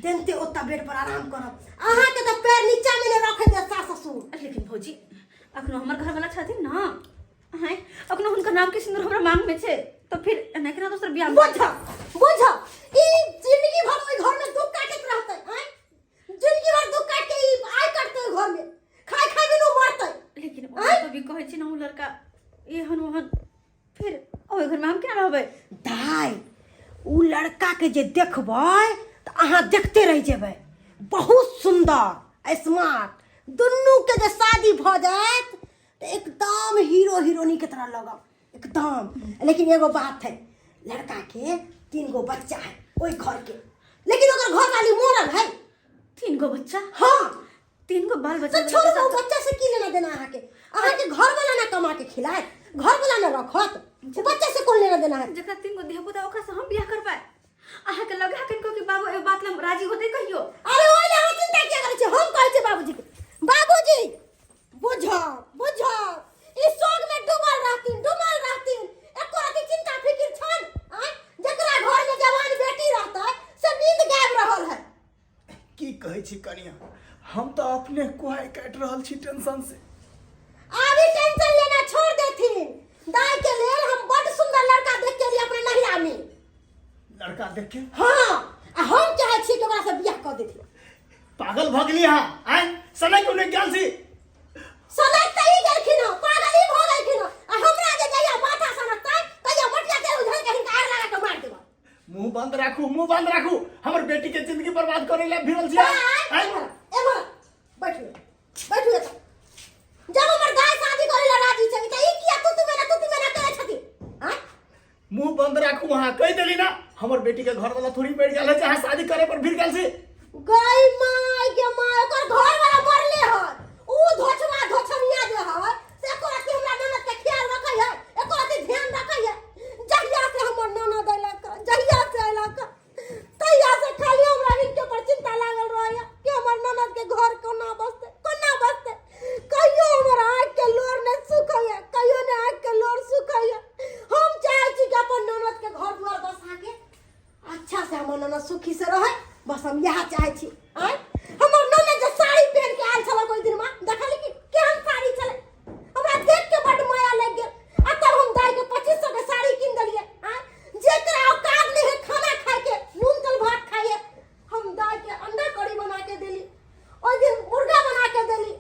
तेनते ओतऽ बेड पर आराम करब। अहाँके तऽ पैर नीचा में नहि रखै देत सास ससुर। लेकिन भौजी अखनो हमर घरवाला छथिन ना, हैं अखनो हुनकर नाम के सिंदूर हमरा मांग में छै, तो फिर एना केना दोसर बियाह? बुझ बुझ, ई जिंदगी भर ओहि घर में दुख काटैत रहतै। हैं जिंदगी भर दुख काट के ई आय काटतै, ओहि घर में खाय खाय बिनु मरतै। लेकिन ओ तो भी कहै छी ना ओ लड़का एहन ओहन, फिर ओहि घर में हम केना रहबै? दाय उ लड़का के जे देखबै तऽ अहाँ देखते रहि जेबै, बहुत सुंदर स्मार्ट। दुनू के जे शादी भऽ जायत तऽ एकदम हीरो हीरोनी के तरह लगब एकदम। लेकिन एगो बात है, लड़का के 3 गो बच्चा है ओहि घर के, लेकिन ओकर घर वाली मरल है। 3 गो बच्चा? हाँ। 3 गो बाल बच्चा। तो छोड़ू, वो बच्चा से की लेना देना अहाँके? अहाँके घर वाला ना कमा के खिलाए, घर वाला ना रखत, वो बच्चा से कौन लेना देना है? जकरा 3 गो धिया पुता ओकरा से हम बियाह करबै? अहाँके लगे है किनको कि बाबू एहि बात लए राजी होतै कहियो? अरे ओहि लए अहाँ चिंता किया करै छी? हम कहै छी बाबूजी के, बाबूजी बुझ बुझ, ई शोक में डूबल रहथिन, डूबल रहथिन, एको रति चिंता फिकिर छन? आँय जकरा घर में जवान बेटी रहतै से नींद गायब रहल है। की कहै छी कनिया, हम तऽ अपने कुहाइ काटि रहल छी टेंशन से। अभी टेंशन लेना छोड़ देथिन। दाई के लेल हम बड सुंदर लड़का देख के लिए अपने नहिरा में। लड़का देख के? हाँ, आ हम चाहे छी कि ओकरा से बियाह कऽ देथिन। पागल भऽ गेली अहाँ? आँय सनक उनक गेल छी? सनक तऽ ई गेलखिन हँ, पागल ई भऽ गेलखिन हँ। आ हमरा जे जहिया माथा सनकतै तहिया मटिया तेल उझल के हिनका आग लगा के मारि देबै। मुंह बंद राखू, मुंह बंद राखू, हमर बेटी के जिंदगी बर्बाद करे ला भिड़ल छी। आँय, एम्हर बैठू, बैठू एतऽ। जब हमर दाय शादी करे ला राजी छै तऽ ई किया तू तू मेना तू तू मेना करै छथि? आँय मुंह बंद राखू, अहाँ कहि देली ना हमर बेटी के घर वाला थोड़ी मरि गेल है जे अहाँ शादी करे पर भिड़ गेल छी। गई माय गे माय, ओकर घर वाला मरले है, ऊ धोछवा धोछनिया जे है से एको रत्ती हमरा ननद के ख्याल रखै है, एको रत्ती ध्यान रखै है? जहिया से हमर ननद अयलक, जहिया से अयलक तहिया से खाली हमरा हिनके पर चिंता लागल रहैया कि हमर ननद के घर कोना बसतै, कोना बसतै। कहियो हमर आँखि के लोर नहि सुखैया, कहियो नहि आँखि के लोर सुखैया। हम चाहै छी कि अपन ननद के घर दुआर बसा के अच्छा से हमर ननद सुखी से रहे, बस हम इएह चाहै छी। आँय हमर ननद जे साड़ी पहिन के आयल छलै ओहि दिनमा, देखली कि केहन साड़ी छलै, हमरा देख के बड्ड माया लागि गेल। आ तब हम दाई के 2500 के साड़ी कीन देलियै। आँय जेकरा औकात नहि है खाना खाय के, नून तेल भात खाइए, हम दाई के अंडा करी बना के देली, ओहि दिन मुर्गा बना के देली,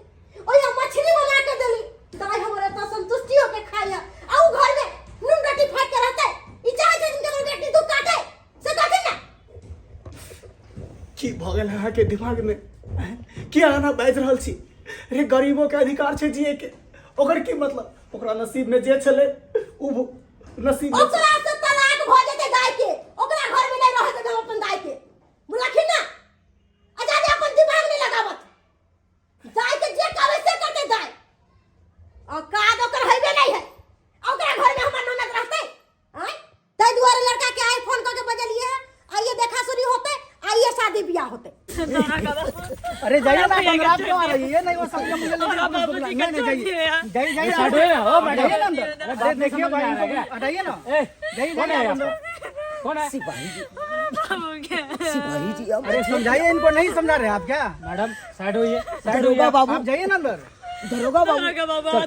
ओहि मछली बना के देली। दाई हमर एतना संतुष्टि होके खाइए, आ उ घर में नून रोटी फाट के रहतै? ई चाहै छै जिनके बेटी दुख काटे से कहथिन ना। की भऽ गेल अहाँके दिमाग में? की अहाँ बाजि रहल छी? रे गरीबो के अधिकार छै जिए के, ओकर की मतलब? ओकरा नसीब में जे छलै उ नसीब में। ओकरा से तलाक भऽ जेतै दाई के, ओकरा घर में नहीं रह देबै हम अपन दाई के, बुझलखिन ना? आजादी अपन दिमाग नहीं लगावत, दाई के जे कहबै से करतै दाई। औकात ओकर हेबे नहीं है, ओकरा घर में हमर ननद रहतै? आँय ताहि दुआरे लड़का के आइ फोन करके बजलिए है, आइए देखा सुनी होते, आइए शादी बियाह होते। अरे जाइए ना, अंदर आप क्यों आ रही है? नहीं वो सब मुझे लेके वापस बुला। नहीं नहीं जाइए जाइए जाइए, साइड होइए ना, ओ मैडम। जाइए ना अंदर। अरे देखिए भाई इनको हटाइए ना, जाइए कौन है जाइए आप? अंदर। कौन है? सिपाही जी, सिपाही जी, अब अरे समझाइए इनको, नहीं समझा रहे आप क्या? मैडम साइड होइए, साइड दरोगा होइए बाबू। आप जाइए ना अंदर। दरोगा बाबू,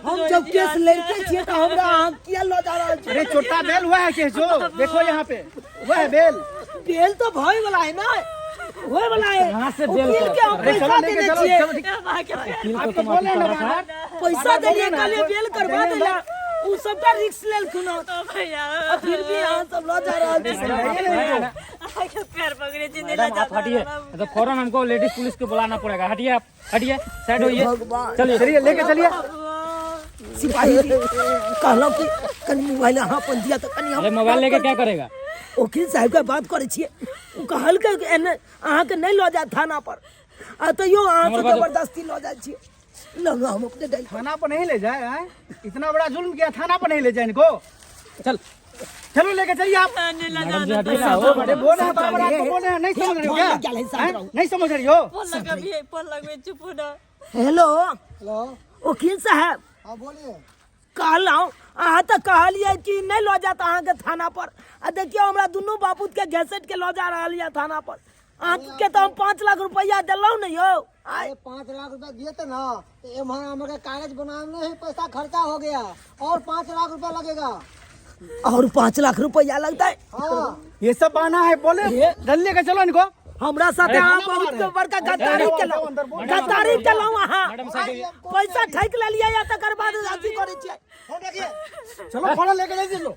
हम जब केस लड़ते छियै तऽ हमरा अहाँ किया लऽ जा रहल छी? अरे चोटा बेल हुआ है केस जो देखो यहाँ पे हुआ है बेल। बेल तो भय वाला है ना, होय वाला है। कहाँ से बेल वकील के हम अरे पैसा चलो लेके देने चलो छियै। चलो ठीक। वकील को आपको तुम बोले अथी ना करा था। बार पैसा देलियै, बोले ना, कहलियै बेल करवा देने देला, उ सबटा रिस्क लेलखुन हन। आ फिर भी अहाँ सब लऽ जा रहल छी। मैडम आप हटिए, तो फौरन हमको लेडीज पुलिस को बुलाना पड़ेगा। हटिए आप, हटिए, साइड होइए, चलिए चलिए लेके चलिए। सिपाही जी कहलहुँ कि कनि मोबाइल अहाँ अपन दिअ तऽ कनि हम अरे मोबाइल लेके क्या करेगा? वकील साहब के बात करै छियै। ओ कहलकै कि एने अहाँके नहि लऽ जायत थाना पर, आ तैयो अहाँ हमर सब बात- जबरदस्ती लऽ जाइ छियै। लऽ हम अपने डालि थाना पर नहीं ले जाए हैं? इतना बड़ा जुल्म किया, थाना पर नहीं ले जाए इनको। चल चलो लेके चलिए आप। मैडम जी हटिए ना हो। अरे बोल रहे हैं बार बार आपको बोल रहे हैं, नहीं समझ रहे हो क्या? हैं? नहीं समझ रही हो? Hello hello. वकील साहब। हाँ बोलिए। कहलहुँ अहाँ तऽ कहलियै कि नहि लऽ जायत अहाँके थाना पर, आ देखियौ हमरा दुनू बापूत के घसैट के लऽ जा रहल यऽ थाना पर। अहाँके तऽ हम 5 लाख रुपैआ देलहुँ ने यौ। आइ अरे 5 लाख रुपया दिए थे ना, तो एम्हर हमारे कागज बनाने में ही पैसा खर्चा हो गया, और 5 लाख रुपया लगेगा। और 5 लाख रुपया लगता है? हाँ। ये सब बहाना है, बोले जल्दी लेके चलो इनको। हमरा साथे अहाँ बहुत बड़का गद्दारी केलहुँ, गद्दारी केलहुँ अहाँ। मैडम साइड होइए। पैसा ठकि लेलियै या तकर बाद अथी करै छियै। चलो फौरन लेके ले चलो।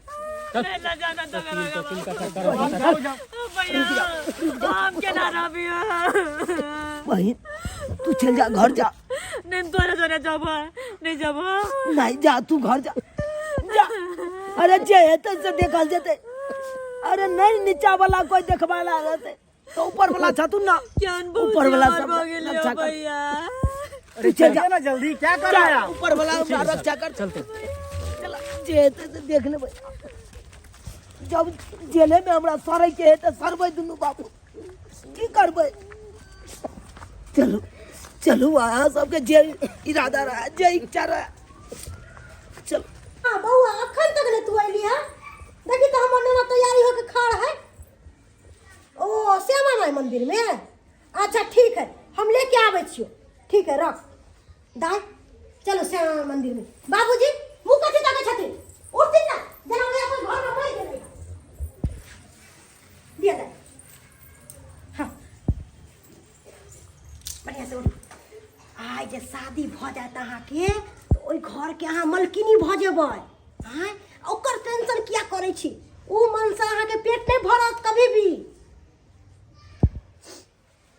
वकील का चक्कर होता है। बहिन तू चल जा, घर जा। नहीं जा, तू घर जा, जा। अरे जे हेतै से देखल जेतै। अरे नहीं नीचा वाला कोई देखबा ला रहतै तो ऊपर वाला छथुन ना, ऊपर वाला सब रक्षा कर। अरे तू चल जा चलिए ना जल्दी, क्या कर रहे हैं जा, आप? ऊपर वाला हमरा रक्षा कर। चलते चला, जे हेतै से देख लेबै। जब जेले में हमरा सड़ै के हेतै सड़बै दुनू बापू, की करबै? चलू चलू, अहाँ सबके जे इरादा रहे, जे इच्छा रहे, चलू। हाँ बौआ, अखन तक नहीं तू अयली है? देखी तो हमर ननद तैयारी होके खड़ है। ओ श्यामा माई मंदिर में? अच्छा ठीक है, हम लेके आबै छियो। ठीक है रख दाय, चलो श्यामा माई मंदिर में। बाबूजी मुँह कथी तकै छथिन? उठथिन ना, जेना होइए अपन घर में मरि गेलै। दिया दाय। हाँ बढ़िया से उठ। आइ जे शादी भऽ जायत अहाँके तऽ ओहि घरके अहाँ मलकिनी भऽ जेबै। आँय ओकर टेंशन किया करै छी? ओ मनसँ अहाँके पेट नहि भरत कभी भी।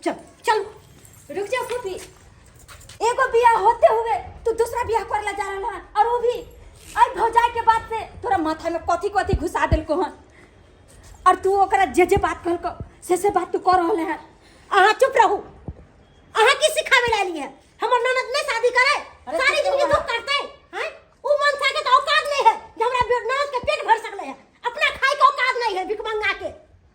चल चल। रुक जाओ फूफी, एगो बियाह होते हुए तू दूसरा बियाह कर ला जा रहा है, और वो भी आई भौजाई के बात से तोरा माथा में कथी कथी घुसा देलको हन, और तू ओकरा जे जे बात कहलको से बात तू कर रहल है। अहाँ चुप रहू, अहाँ की सिखावे ला एलियै? हमर ननद नहीं शादी करे अरे सारी चुप जिंदगी रहो। दुख काटते हैं। उ मनसा के तो औकात नहीं है जे हमरा ननद के पेट भर सकले है। अपना खाए के औकात नहीं है भिखमंगा के,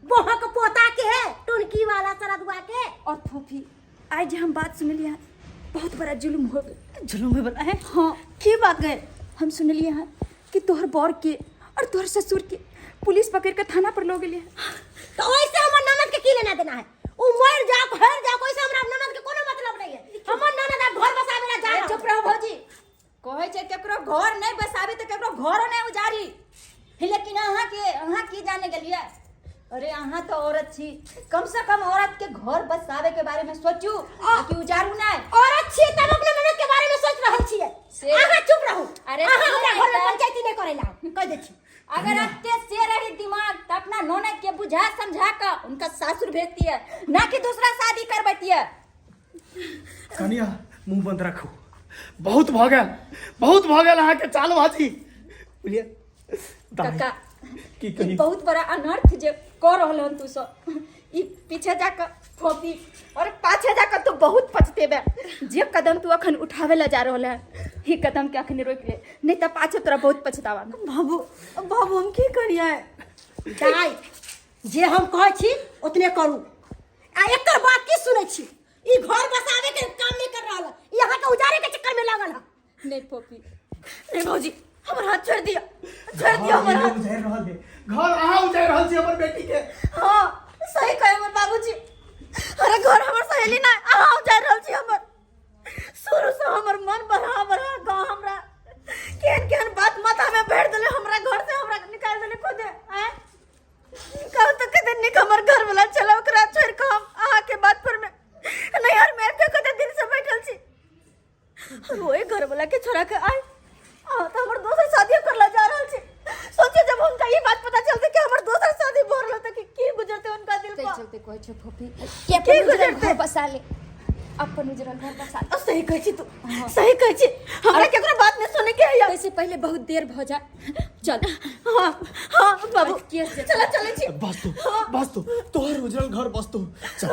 बोहा के पोता के है, टुनकी वाला सरदुआ के। और फूफी आज जे हम बात सुनलिए बहुत बड़ा जुल्म हो गया। जुल्म होय वाला है? हाँ। की बात गए? हम सुनलिए हैं कि तोहर बर के और तोहर ससुर के पुलिस पकड़ के थाना पर लो गेलिए। तो ऐसे हमर ननद के की लेना देना है? उ मर जाओ हर जाओ, ऐसे हमरा ननद के कोनो मतलब नहीं है। हमर ननद अब घर बसावे ला जा अरे रहल। चुप रहो भौजी, कहै छै केकरो घर नहीं बसाबी तऽ केकरो घरो नहीं उजारी, लेकिन अहाँ के अहाँ की जाने गेलियै? अरे अहाँ तो औरत छी, कम से कम औरत के घर बसावे के बारे में सोचू आ कि उजारू नहीं। औरत छी तब अपने ननद के बारे में सोच रहल छियै। से- अहाँ चुप रहू। अरे अहाँ से हमरा घर में नहीं। पंचायती नहीं करे ला कह दै छी। अगर अत्ते से रही दिमाग तो अपना ननद के बुझा समझा कर उनका सासुर भेजती है, ना कि दूसरा शादी करबती है। कनिया मुंह बंद रखू, बहुत भऽ गेल, बहुत भऽ गेल अहाँके चालबाजी। बुझलियै दाइ, काका की ई कही? बहुत बड़ा अनर्थ जे कर रहल हन तू सब, ई पीछे जाकर फोपी और पाछे जाकर तू बहुत पछतेबे। जे कदम तू अखन उठावे ला जा रहल है, ई कदम के अखन रोक ले, नहीं तो पाछे तोरा बहुत पछतावा। बाबू बाबू हम की करियै? दाइ जे हम कहै छी ओतने करू, आ एकर बात की सुनै छी? ई घर बसावे के काम नहीं कर रहल है, ई अहाँ के उजाड़े के चक्कर में लागल है। नहीं फोपी, नहीं भौजी हमर हाथ छोड़ दिया, छोड़ दिया हमर हाथ। उजाड़ि रहल है घर, अहाँ उजाड़ि रहल छी हमर बेटी के। हाँ सही कहे हमर बाबूजी, अरे घर हमर सहेली ना, अहाँ उजाड़ि रहल छी हमर। शुरू से हमर मन बढ़ा बढ़ा कऽ हमरा केहन केहन बात माथा में भरि देले, हमरा घर से हमरा निकालि देले खुदे। आँय कहू तऽ कते नीक हमर घर वाला छलै, ओकरा छोड़ि कऽ हम अहाँके बात पर में नैहर में आबि कऽ कते दिन से बैठल छी। और ओहि घर वाला के छोड़ा के आइ अहाँ तऽ हमर दोसर शादी करला जा रहल छी। सोचिए जब हुनका ई बात पता चलते कि हमर दोसर शादी भऽ रहल तऽ की गुजरते हुनका दिल ताहि पर। चलते कहै छै फोफी कि की अपन उजरल गुजरतै? घर बसा ले, अपन उजरल घर बसा ले। आ, सही कहै छी तू, सही कहै छी, हमरा केकरो बात नहीं सुने के है। ताहिसँ पहिले बहुत देर भऽ जाए, चल। हाँ हाँ बाबू, केस जे- चला चले छी। बस तू, बस तू, तोहर उजरल घर बस तू, चल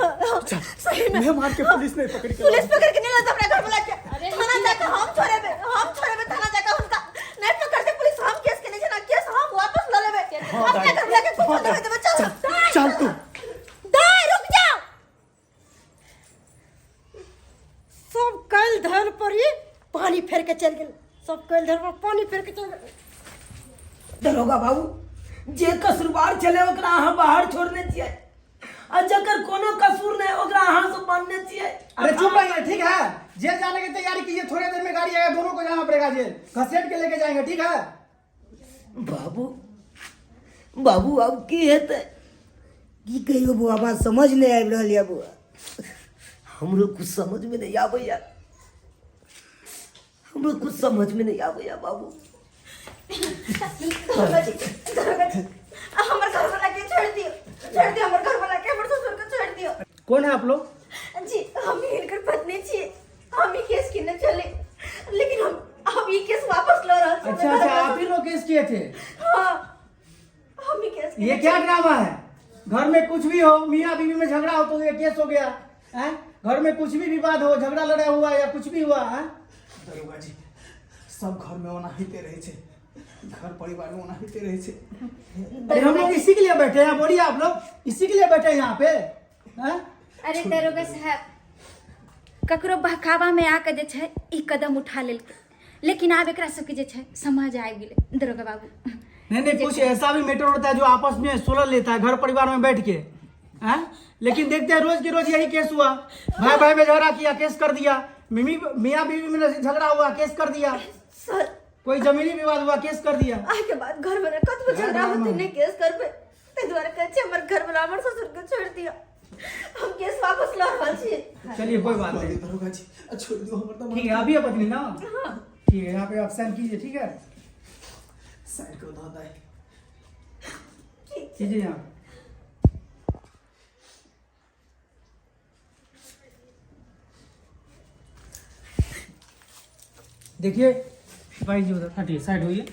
चल। सही में। मैं मार के पुलिस नहीं पकड़ के पुलिस पकड़ के नहीं लाता हमरा घर वाला के। अरे थाना जाकर हम छोड़ेबे, हम छोड़ेबे थाना जाकर हुनका नहीं पकड़ते पुलिस, हम केस के नहीं जना, केस हम वापस ल लेबे। हाँ, अपना दाई। घर वाला के कुछ हाँ, नहीं देबे। चल चल चल तू। दाई रुक जाओ। सब कैल धर पर ही पानी फेर के चल गेल, सब कैल धर पर पानी फेर के चल गेल। दरोगा बाबू, जे कसूरवार छलै ओकरा अहाँ बाहर छोड़ने छियै, आ जकर कोनो कसूर नहीं ओकरा अहाँ सब मानने छियै। अरे चुप रहिए, ठीक है? जेल जाने की तैयारी कीजिए, थोड़ी देर में गाड़ी आएगा, दोनों को जाना पड़ेगा जेल, घसीट के लेके जाएंगे, ठीक है? बाबू बाबू अब की हेतै, की कहियो बौआ, बात समझ नहीं आबि रहल यऽ बौआ, हमरो कुछ समझ में नहीं आबैया, हमरो कुछ समझ में नहीं आबैया बाबू। दरोगा जी, दरोगा जी, हमर घर वाला के छोड़ दियो, छोड़ दियो हमर घर वाला के, हमर ससुर के छोड़ दियो। कौन है आप लोग? जी हम ही हिनकर पत्नी छी, हम ही केस किने चले, लेकिन हम ई केस वापस ल रहल छी। अच्छा अच्छा, आप ही लोग केस किए थे? हाँ, हम ही केस ये किने क्या चले। ड्रामा है? घर में कुछ भी हो, मियाँ बीवी में झगड़ा हो तो ये केस हो गया है, घर में कुछ भी विवाद हो, झगड़ा लड़ाई हुआ या कुछ भी हुआ है। दरोगा जी, सब घर में ओनाहिते रहै छै, घर परिवार में ओनाहिते रहै छै। अरे हम लोग इसी के लिए बैठे हैं, बोलिए आप लोग इसी के लिए बैठे हैं यहाँ पे हैं? अरे दरोगा साहब, ककरो बहकावा में आके जे छै ई कदम उठा लेलकै, लेकिन आब एकरा सबके जे छै समझ आबि गेलै दरोगा बाबू। नहीं नहीं, कुछ ऐसा भी मैटर होता है जो आपस में सुलझ लेता है घर परिवार में बैठ के हैं, लेकिन देखते हैं रोज के रोज यही केस हुआ, भाई भाई में झगड़ा किया केस कर दिया, मिमी मियाँ बीवी में झगड़ा हुआ केस कर दिया, सर कोई जमीनी विवाद हुआ केस कर दिया। आइ के बाद घर वाला कतबो झगड़ा होते नहीं केस करबे, ताहि दुआरे कहै छी हमर घर वाला हमर ससुर के छोड़ि दिअ, हम केस वापस ल रहल छी। चलिए कोई बात नहीं दरोगा जी, छोड़ दियो हमर ठीक है, अभी है पत्नी ना, ठीक है, यहाँ पे आप साइन कीजिए, ठीक है? साइन कर दो दाई। कीजिए यहाँ। देखिए सिपाही जी उधर हटिए, साइड होइए।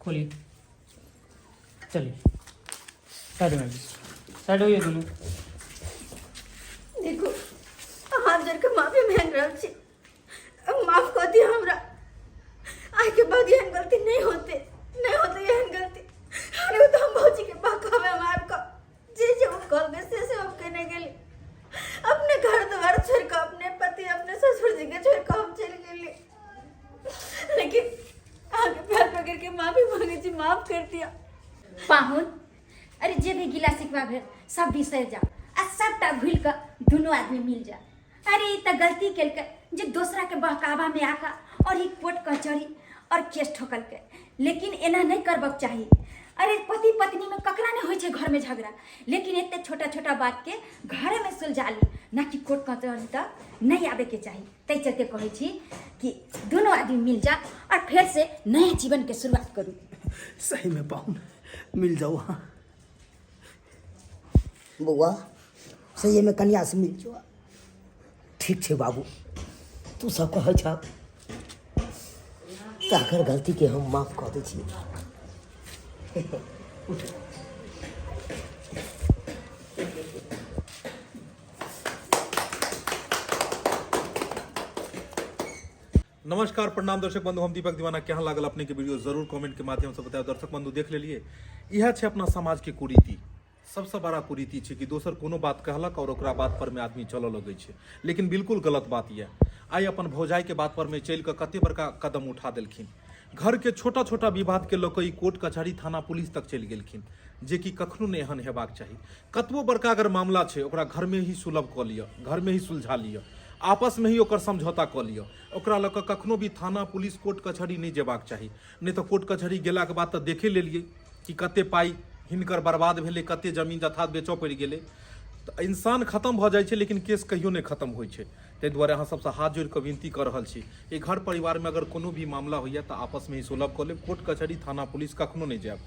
खोलिए, चलिए साइड में, साइड होइए दोनों। देखो हाथ जोड़ के माफी मांग रहल छी, माफ कर दिया हमरा, आइ के बाद एहन गलती नहीं होते, नहीं होते एहन गलती। अरे वो तो हम भौजी के बहकावे में आबि कऽ जे जे ओ कहलकै से से हम केने गेली, अपने घर द्वार छोड़ि कऽ अपने पति अपने ससुर जी के छोड़ि कऽ हम चलि गेली, लेकिन अहाँके पैर पकड़ के माफी मांगे छी, माफ कर दिया। पाहुन, अरे जे भी गिला सिकवा भेल सब बिसरि जाओ आ सबटा घुलि कऽ दुनू आदमी मिल जाओ। अरे ई तऽ गलती केलकै जे दोसरा के बहकावा में आकर और ई कोर्ट कचहरी और केस ठोकलकै, लेकिन एना नहीं करबक चाही। अरे पति पत्नी में ककरा नहीं होइ छै घर में झगड़ा, लेकिन एते छोटा छोटा बात के घरे में सुलझा ली, ना कि कोर्ट कचहरी तक नहीं आबे के चाही। ताहि चलते कहै छी कि दुनू आदमी मिल जा और फेर से नया जीवन के शुरुआत करू। सही में पाहुन मिल जाओ। हाँ बौआ, सही में कन्या से मिल जाओ। ठीक छै बाबू, तू सब कहै छह तकर गलती के हम माफ कऽ दै छी। उठ। नमस्कार प्रणाम दर्शक बंधु, हम दीपक दीवाना। केहन लागल अपने के वीडियो जरूर कमेंट के माध्यम से बताओ। दर्शक बंधु देख लेलिए, इह छै अपना समाज के कुरीति। सबसे बड़ा कुरीति छै कि दोसर कोनो बात कहलक और ओकरा बात पर में आदमी चलऽ लगै छै, लेकिन बिल्कुल गलत बात यऽ। आइ अपन भौजाई के बात पर में चलि कऽ कते बड़का कदम उठा देलखिन। घरके छोटा छोटा विवादके लऽ कऽ ई कोर्ट कचहरी थाना पुलिस तक चलि गेलखिन, जेकि कखनो नहि एहन हेबाक चाही। कतबो बड़का अगर मामला छै ओकरा घरमे ही सुलभ कऽ लिअ, घरमे ही सुलझा लिअ, आपसमे ही ओकर समझौता कऽ लिअ। ओकरा लऽ कऽ कखनो भी थाना पुलिस कोर्ट कचहरी नहि जेबाक चाही, नहि तऽ कोर्ट कचहरी गेलाके बाद तऽ देखे लेलियै कि कते पाइ हिनकर बर्बाद भेलै, कते जमीन जथा बेचऽ पड़ि गेलै। तऽ इंसान खतम भऽ जाइ छै लेकिन केस कहियो नहि खतम होइ छै। ताहि दुआरे अहाँ सबसँ हाथ जोड़ि कऽ विनती कऽ रहल छी, एहि घर परिवारमे अगर कोनो भी मामला होइए तऽ आपसमे ही सुलभ कऽ लेब, कोर्ट कचहरी थाना पुलिस कखनो नहि जायब।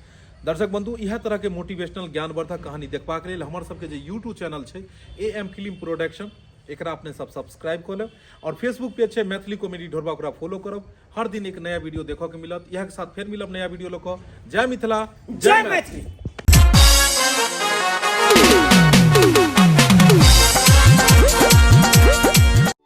दर्शक बंधु, इएह तरहके मोटिवेशनल ज्ञानवर्धक कहानी देखबाक लेल हमर सबके जे यूट्यूब चैनल छै ए एम फिल्म प्रोडक्शन, एकरा अपने सब सब्सक्राइब कऽ लेब, और फेसबुक पेज छै मैथिली कॉमेडी ढोरबा, ओकरा फॉलो करब। हर दिन एक नया वीडियो देखऽ के मिलत। इएह के साथ फेर मिलब नया वीडियो लऽ कऽ। जय मिथिला, जय मैथिली।